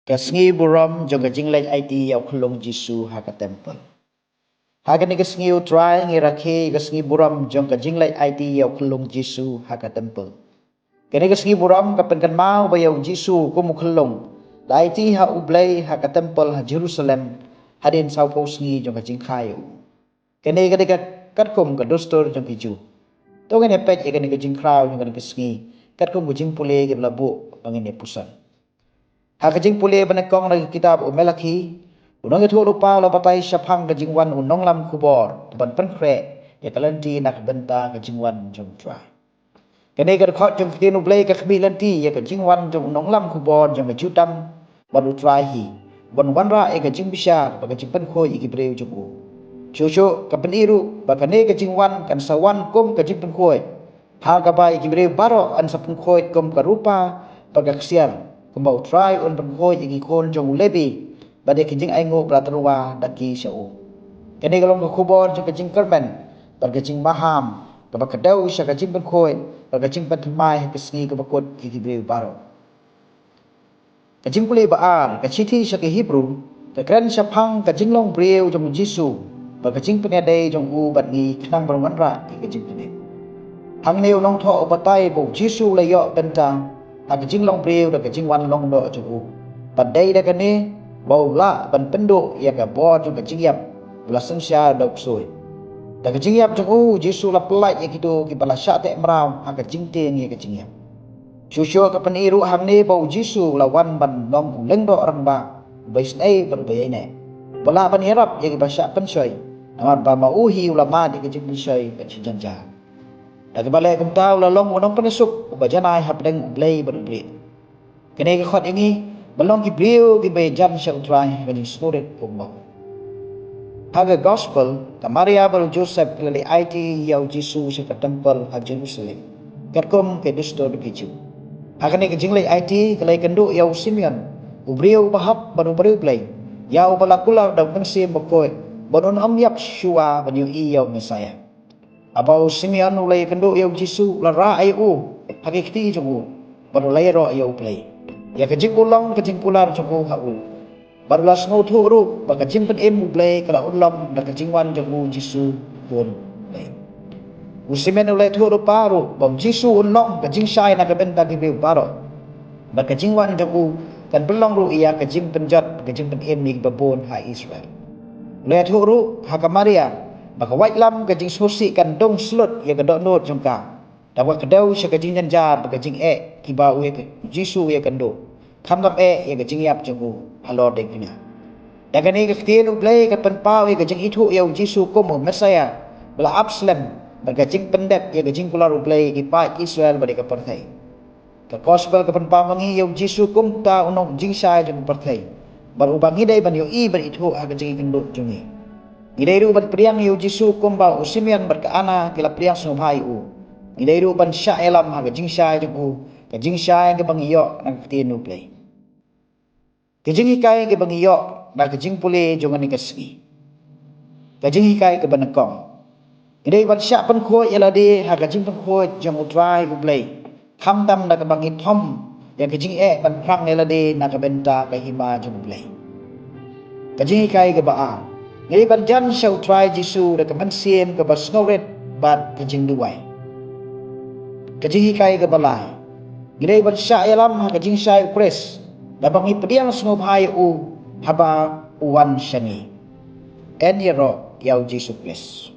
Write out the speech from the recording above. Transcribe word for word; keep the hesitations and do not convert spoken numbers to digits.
Ka sngi burom jong ka jingleit aiti ïa u khyllung Jisu ha ka templ. Ha kane ka sngi u Trai ngi rakhe ïa ka sngi burom jong ka jingleit aiti ïa u khyllung Jisu ha ka templ. Kane ka sngi burom ka pynkynmaw ba ïa u Jisu kum u khyllung la aiti ha u Blei ha ka templ ha Jerusalem hadien sawphew sngi jong ka jingkha ïa u. Kane ka dei ka katkum ka dustur jong ki Jiw. To ngin ïa peit ïa kane ka jingkhraw jong kane ka sngi katkum ka jingpule kaba la buh ba ngin ïa puson. Ha ka jingpule ba nyngkong na ka kitab u Malakhi, u nongïathuhlypa u la batai shaphang ka jingwan u nonglam khubor ban pynkhreh ïa ka lynti na ka bynta ka jingwan jong u Trai. Kane ka dkhot jong ka ktien u Blei ka khmih lynti ïa ka jingwan jong u nonglam khubor jong ka jutang bad u Trai hi ban wanrah ïa ka jingbishar bad ka jingpynkhuid ïa ki briew jong u. Shuh shuh ka pyni ruh ba kane ka jingwan kan sa wan kum ka jingpynkhuid, ha kaba ïa ki briew baroh yn sa pynkhuid kum ka rupa bad ka ksiar, kumba u Trai un pynkhuid ïa ki khun jong u Lebi bad ïa ki jingainguh ba la tyrwa da ki sha u. Kane ka long ka khubor jong ka jingkyrmen bad ka jingmaham kaba kdew sha ka jingpynkhuid bad ka jingpynthymmai ha ka sngi kaba kut ïa ki briew baroh. Ka jingpule ba ar, ka shithi sha ki Hebru ka kren shaphang ka jinglong briew jong u Jisu bad ka jingpynïadei jong u bad ngi khnang ban wanrah ïa ka jingpynim. Hangne u nongthoh u batai ba u Jisu u la ïoh bynta ha ka jinglong briew da ka jingwan long noh jong u. Bad dei da kane ba u lah ban pynduh ïa ka bor jong ka jingïap ba la synshar da u ksuid. Da ka jingïap jong u, u Jisu u la pyllait ïa kito kiba la shah teh mraw ha ka jingtieng ïa ka jingïap. Shuh shuh ka pyni ruh hangne ba u Jisu u la wan ban long u lyngdoh rangbah, uba isynei bad uba ïaineh, uba lah ban ïarap ïa kiba shah pynshoi, namar ba ma u hi u la mad ïa ka jingpynshoi bad jingjanjar. Da kaba leh kumta u la long u nongpynsuk uba janai hapdeng u Blei bad u Blei. Kane ka khot ïa ngi ban long ki briew kiba ïajan sha u Trai ha ka jingsngewrit kumba u. Ha ka gospel, ka Maria bad u Joseph ki la leit aiti ïa u Jisu sha ka templ ha Jerusalem katkum ka dustur ki Jiw. Ha kane ka jingleit aiti ka la ïakynduh ïa u Simeon, u briew uba hok bad u briew Blei, ïa uba la kular da u Mynsiem Bakhuid ba un ym ïap shuwa ban ïohi ïa u Messaïah. Haba u Simeon u la ïakynduh ïa u Jisu, u la rah ïa u ha ki kti jong u bad u la ïaroh ïa u Blei ïa ka jingurlong ka jingkular jong u ha u. Bad u la sngewthuh ruh ba ka jingpynim u Blei ka la urlong da ka jingwan jong u Jisu, u Khun u Blei. U Simeon u la ïathuhlypa ruh ba u Jisu un long ka jingshai na ka bynta ki briew baroh. Bad ka jingwan jong u kan pynlong ruh ïa ka jingpynjot, ka jingpynim ïa kiba bun ha Israel. U la ïathuh ruh ha ka Maria ba ka waitlam ka jingsngewsih kan dung slut ïa ka dohnud jong ka, da kaba kdew sha ka jingjynjar bad ka jingeh kiba u ïa ka, Jisu u ïakynduh, khamtam eh ïa ka jingïap jong u halor diengphna. Da kane ka ktien u Blei ka pynpaw ïa ka jingithuh ïa u Jisu kum u Messaïah ba la ap slem bad ka jingpyndep ïa ka jingkular u Blei ïa ki paid Israel bad ïa ka pyrthei. Ka gospel ka pynpaw ma ngi ïa u Jisu kum uta u nongjingshai jong ka pyrthei, bad uba ngi dei ban ïohi bad ithuh ha ka jingïakynduh jong ngi. Ngi dei ruh ban pdiang ïa u Jisu kumba u Simeon bad ka Anna ki la pdiang sngewbha ïa u. Ngi dei ruh ban shah ïalam ha ka jingshai jong u, ka jingshai kaba ngi ïoh na ka ktien u Blei. Ka jinghikai kaba ngi ïoh na ka jingpule jong kane ka sngi. Ka jinghikai kaba nyngkong, ngi dei ban shah pynkhuid ïa lade ha ka jingpynkhuid jong u Trai u Blei, khamtam da kaba ngi thom ïa ka jingeh ban phrang ïa lade na ka bynta ka hima jong u Blei. Ka jinghikai kaba ar, ngi dei ban jan sha u Trai Jisu da ka mynsiem kaba sngewrit bad ka jingduwai. Ka jinghikai kaba lai, ngi dei ban shah ïalam ha ka jingshai u Khrist da kaba ngi pdiang sngewbha ïa u haba u wan sha ngi. Yn ïaroh ïa u Jisu Khrist.